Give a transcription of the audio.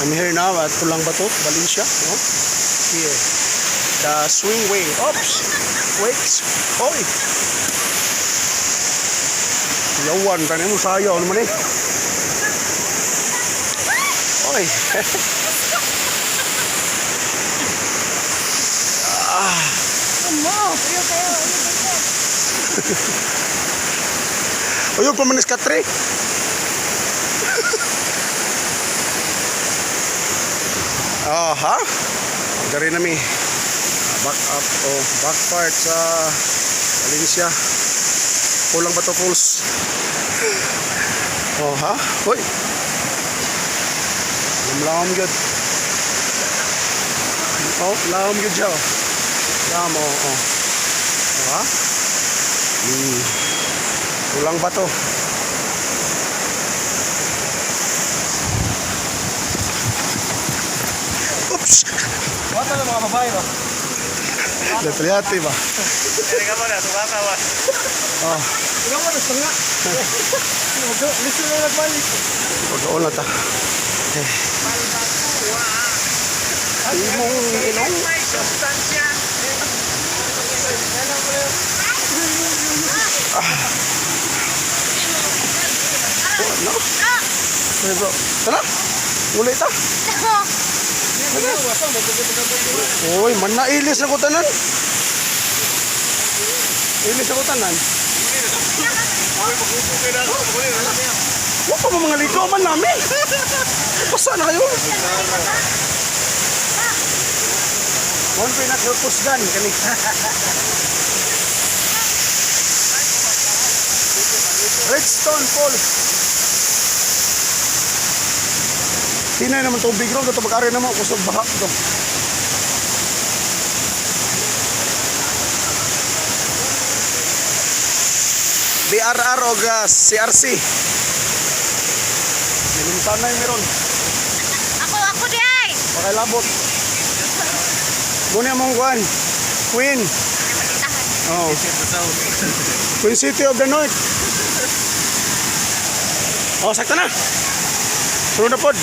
I'm here now at Pulang Bato, Valencia. No? Here. The swingway. Oops! Wait! Oy! Yawan, tanin mo sayaw naman eh. Oy! Mo, kayo kayo. Ano Uyog pa man katre. Aha. Dari na mi. Back up o back part sa Valencia. Pulang Bato Falls. Oh ha? Hoy. Lamlam gyud. Oh, lam gyud siya. Oh. Lam, oh, oh. Oh, ha? Pulang Bato. Oops! Wata na mga babae ba? Latriyate ba? Teka mo na, sumaka ba? Oh, Ikaw mo na nga. Listen na nagbalik. pag-uol na ta. Eh. Imong ilong. May sustansya. Oh, no. Ay, bro. Tara. Uli ta. Uy, man nailis na ko tanan. Ilis na ko tanan. Wa pa mo mga ligo man namin. Basta na kayo. Mon pinagkusgan kani. Redstone Falls. Tinay naman tubig ron, kato pag-ari naman kusog baha to. BRR o CRC. Nilimsanay meron. Ako, ako di ay. Pakilabot. Muna mong kuan. Queen. Oh. Queen City of the North. Oh, sakto na. Sunod na pod.